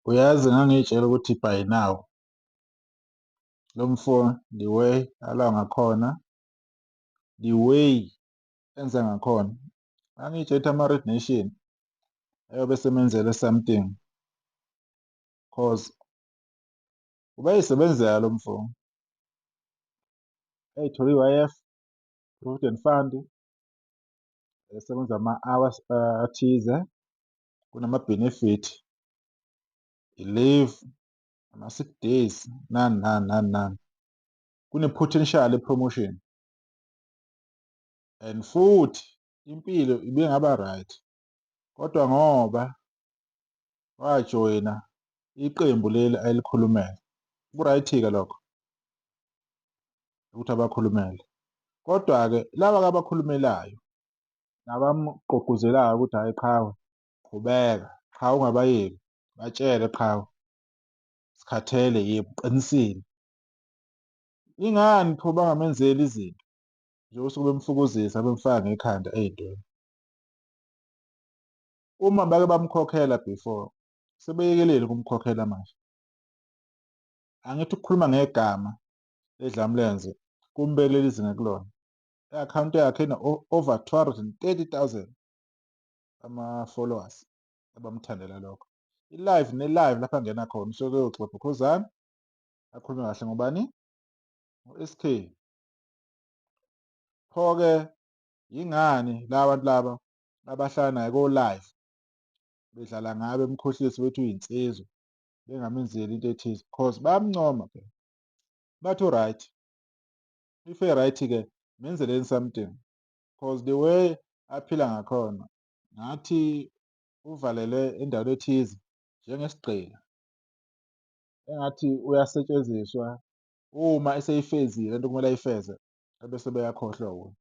Uyazi, ngangiy'tshela ukuthi by now lo mfo, the way alwa ngakhona, the way enza ngakhona, ngangiy'tshela ukuthi ama-Red Nation ayobe esemenzele something, 'cause ubeyisebenzela lo mfo. Ey'thole i-UIF, Provident Fund, esebenza ama-hours athize, kunama-benefit, i-leave, ama-sick days, nani nani nani nani. Kune-potential ye-promotion and futhi impilo ibingaba right, kodwa ngoba wajoyina iqembu leli ayelikhulumela. Ku-right-ke lokho ukuthi abakhulumele, kodwa-ke laba-ke abakhulumelayo nabamgqugquzelayo ukuthi hhayi qhawe, qhubeka, qhawe ungabayeki, batshele qhawe, sikhathele, yebo uqinisile. Ingani pho bangamenzeli izinto njengoba suke bemfukuzisa, bemfaka ngekhanda ey'ntweni? Uma bake bamkhokhela before, sebeyekelile ukumkhokhela manje. Angithi ukukhuluma ngegama leDlamlenze kumbeke kuleli zinga kulona. I-akhawunti yakhe ina-over 230,000 ama-followers abamthandela lokho. I-live ne-live lapho angena khona usuke eyoxoxa uKhuzani, akhulume kahle ngobani? Ngo-S_K. Pho-ke yingani la bantu laba abahlala naye ko-live bedlala ngaye, bemkhohlisa, bethi uyinsizwa, bengamenzeli into ethize? 'Cause bayamncoma phela, bathi u-right. If e-right-ke, menzeleni something, 'cause the way aphila ngakhona ngathi uvalelwe endaweni ethize njengesigqila, engathi uyasetshenziswa. Uma eseyifezile lento okumele ayifeze, ebese beyakhohlwa wuye.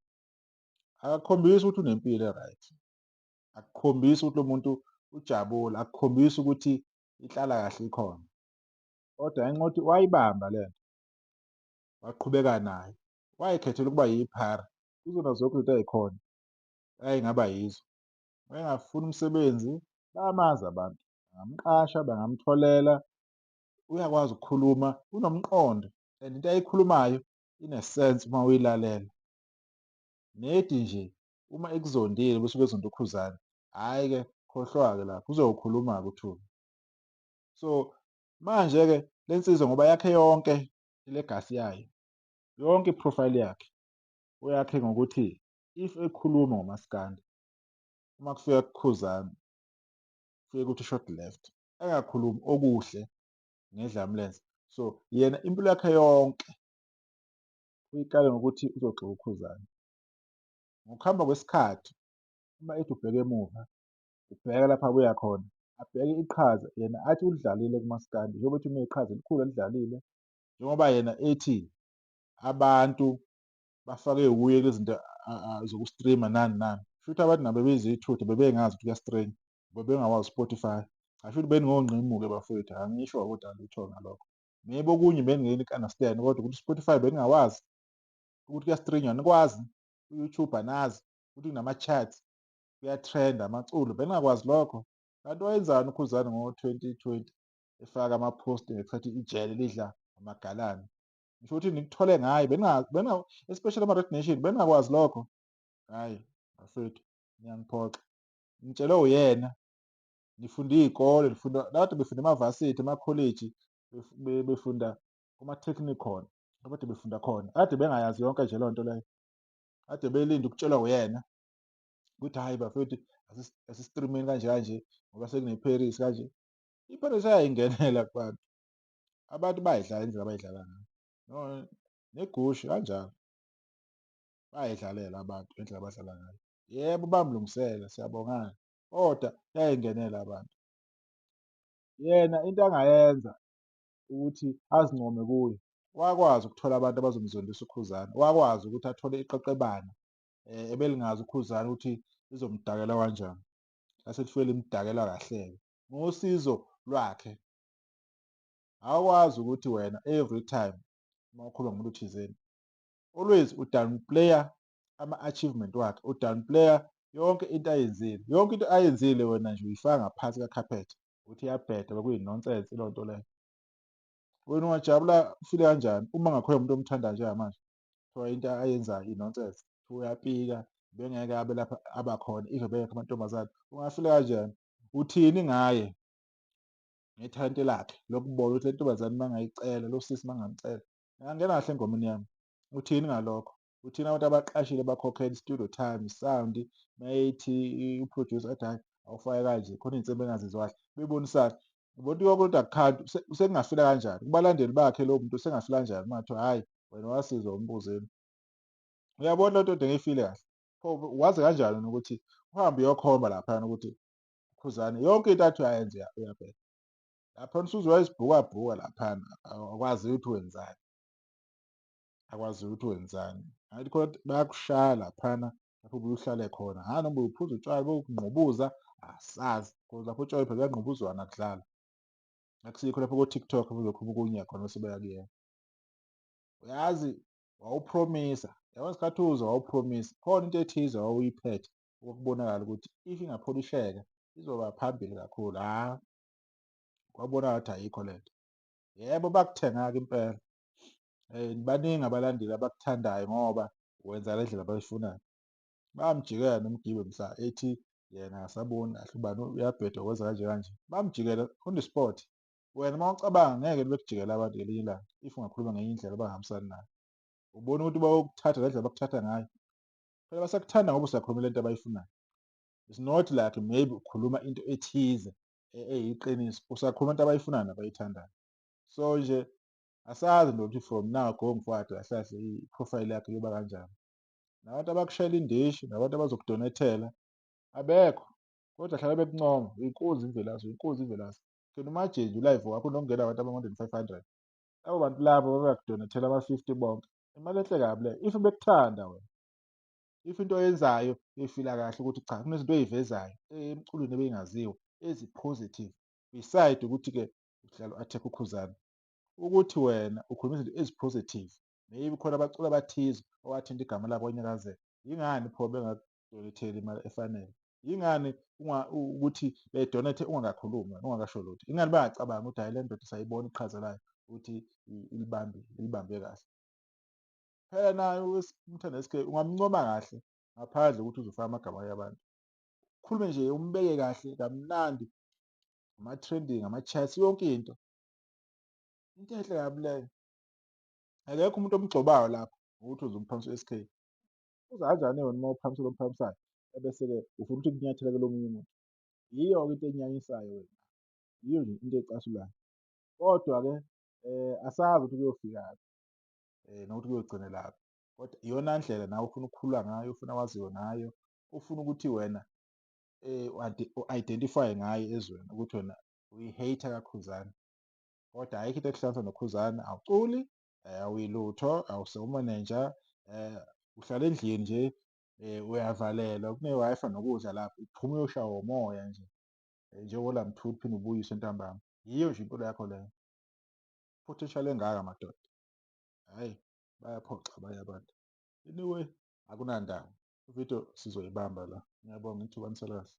Akakhombisi ukuthi unempilo e-right, akukhombisi ukuthi lo muntu ujabule, akukhombisi ukuthi inhlalakahle ikhona, kodwa ngenxa yokuthi wayibamba lento, waqhubeka nayo, wayikhethela ukuba yiphara kuzona zonke izinto ey'khona ayengaba yizo. Wayengafuni umsebenzi, bayamazi abantu, bangamqasha, bangamtholela, uyakwazi ukukhuluma, unomqondo and into ayikhulumayo ine-sense uma uyilalela. Nedi nje uma ekuzondile bese ezonda uKhuzani, hhayi-ke khohlwa-ke lapho, uzokhuluma-ke uThuli. So manje-ke le nsizwa, ngoba yakhe yonke i-legacy yayo, yonke i-profile yakhe uyakhe ngokuthi if ekhuluma ngomaskandi, uma kufika kuKhuzani kufike kuthi short left, engakhulumi okuhle ngedlamlenze. So yena impilo yakhe yonke uyiqale ngokuthi uzogxeka uKhuzani. Ngokuhamba kwesikhathi, uma ethi ubheka emuva, ubheka lapho abuya khona, abheke iqhaza yena athi ulidlalile kumaskandi, njengoba ethi uneqhaza elikhulu alidlalile, njengoba yena ethi abantu bafake wuye kulezi zinto zoku-stream-a nani nani, kusho ukuthi abantu nabo bebeyizithutha, bebengazi ukuthi kuya-stream-wa, bebengawazi u-Spotify. Cha, shuthi beningongqimu-ke bafowethu, angisho kodwa lutho ngalokho. Maybe okunye beningeke niku-understand, kodwa ukuthi u-Spotify beningawazi ukuthi kuya-stream-wa, anikwazi, u-YouTube anazi ukuthi kunama-charts, kuya-trend-a amaculo, beningakwazi lokho. Kanti wayenzani uKhuzani ngo-2020 efaka ama-post ngesikhathi ijele lidla amagalane? Ngisho ukuthi nikuthole ngaye, especially ama-Red Nation, beningakwazi lokho. Hhayi bafethu, niyangiphoxa. Ngitshelwe uyena, nifunda iy'kole, nifunda la kade befunda emavasithi, emakholeji, befunda kuma-technikon, abade befunda khona, kade bengayazi yonke nje leyo nto leyo. Kade belinde ukutshelwa uyena ukuthi hhayi bafethu, asi-stream-eni kanje kanje ngoba sekune-Paris kanje. I-Paris ayayingenela kubantu, abantu bayayidlala indlela abayidlala ngayo, neGushi kanjalo, bayayidlalela abantu ngendlela abadlala ngayo. Yebo, bamlungisela, siyabongana, kodwa yayingenela abantu. Yena into angayenza ukuthi azincome kuye, wakwazi ukuthola abantu abazomzondisa uKhuzani, wakwazi ukuthi athole iqeqebana ebelingazi uKhuzani ukuthi lizomdakela kanjani, lase lifike limdakela kahle-ke ngosizo lwakhe. Awukwazi ukuthi wena every time uma ukhuluma ngomuntu thizeni always u-downplay-a ama-achievement wakhe, u-downplay-a yonke into ayenzile, yonke into ayenzile wena nje uyifaka ngaphansi kakhaphethe. Uthi iyabheda bekuyi-nonsense leyo nto leyo. Wena ungajabula ufile kanjani uma ngakhona umuntu omthandayo njengamanje kuthiwa into ayenzayo i-nonsense, kuthiwa uyapika bengeke abe lapha abakhona if bengekho amantombazane, ungafila kanjani? Uthini ngaye ngethalente lakhe lokubona ukuthi le ntombazane uma ngayicela lo sisi uma ngamcela angangena kahle engomeni yami, uthini ngalokho? Uthini abantu abaqashile bakhokhela i-studio time, sound, mayethi u-producer athi hhayi awufake kanje khona iy'nsimbi engazizwa kahle bebonisana ubona ukuthi konke akukhanti usengafila kanjani kubalandeli bakhe lowo muntu usengafila kanjani uma kuthiwa hhayi wena wasizwa umbuzeni uyabona lento nto ngiyifile kahle pho wazi kanjani ukuthi uhambe uyokhomba laphayana ukuthi ukhuzane yonke into athi uyayenza uyabheka laphana usuze wayizibhukabhuka laphana akwazi ukuthi wenzani akwazi ukuthi wenzani ngathi khona bayakushaya laphana lapho ubuye uhlale khona hha noma uphuza utshwala bokungqubuza asazi because lapho utshwala phela kuyangqubuzwana kudlala akusikho lapho ko-TikTok uzokhuluma okunye khona bese bayakuyeka uyazi wawupromisa yabona isikhathi uze wawupromisa khona into ethize wawuyiphethe okubonakala ukuthi if ingapholisheka izoba phambili kakhulu ha kwabonakala ukuthi ayikho lento yebo bakuthenga-ke impela baningi abalandeli abakuthandayo ngoba wenza le ndlela abayifunayo. Bamjikela noMgibe mhla ethi yena akasaboni kahle ubani uyabheda wenza kanje kanje. Bamjikela on the spot. Wena uma ucabanga ngeke bekujikele abantu ngelinye ilanga if ungakhuluma ngenye indlela abangahambisani nayo. Ubona ukuthi bayokuthatha le ndlela abakuthatha ngayo. Phela basakuthanda ngoba usakhuluma lento abayifunayo. It's not like maybe ukhuluma into ethize eyiqiniso, usakhuluma into abayifunayo nabayithandayo. So nje asazi nje ukuthi from now going forward kahle kahle i-profile yakhe iyoba kanjani. Nabantu abakushayela indishi nabantu abazokudonethela abekho kodwa hlala bekuncoma uyinkunzi imvelase uyinkunzi imvelase. Can imagine nje u-live wakho unokungena abantu aba-more than 500 labo bantu labo babakudonethela ama-50 bonke imali enhle kabi leyo if bekuthanda wena if into oyenzayo ifila kahle ukuthi cha kunezinto oyivezayo emculweni ebeyingaziwa ezi-positive beside ukuthi-ke uhlala u-attack ukhuzane ukuthi wena ukhuluma izinto ezi-positive maybe khona abaculi abathize owathinta igama labo onyakazela yingani pho bengakudonetheli imali efanele yingani ukuthi bedonethe ungakakhulumi ungakasho lutho ingani bangacabangi ukuthi hhayi le ndoda sayibona iqhaza layo ukuthi ilibambe ilibambe kahle phela naye uMthanda SK ungamncoma kahle ngaphandle ukuthi uzofaka amagama yabantu khulume nje umbeke kahle kamnandi ama-trending ama-chats yonke into into enhle kabi leyo akekho umuntu omgxobayo lapho ukuthi uzomphamisa u-SK uza kanjani wena uma uphamisa lo mphamisayo ebese-ke ufuna ukuthi kunyathele lo munye umuntu yiyo-ke into enyanyisayo wena yiyo nje into ecasulayo kodwa-ke asazi ukuthi kuyofikaphi nokuthi kuyogcinelaphi kodwa iyona ndlela nawe ufuna ukukhula ngayo ufuna waziwe ngayo ufuna ukuthi wena u-identify ngayo ezweni ukuthi wena uyi-hater kaKhuzani kodwa ayikho into ekuhlanganisa noKhuzani awuculi awuyilutho awusewumenenja uhlala endlini nje uyavalelwa kune-Wi-Fi nokudla lapho uphuma uyoshawa umoya nje njengolamthuli uphinde ubuyiswe ntambama yiyo nje impilo yakho leyo potential engaka madoda hhayi bayaphoxa abanye abantu anyway akunandaba ividiyo sizoyibamba la ngiyabonga ithuba nisale kahle.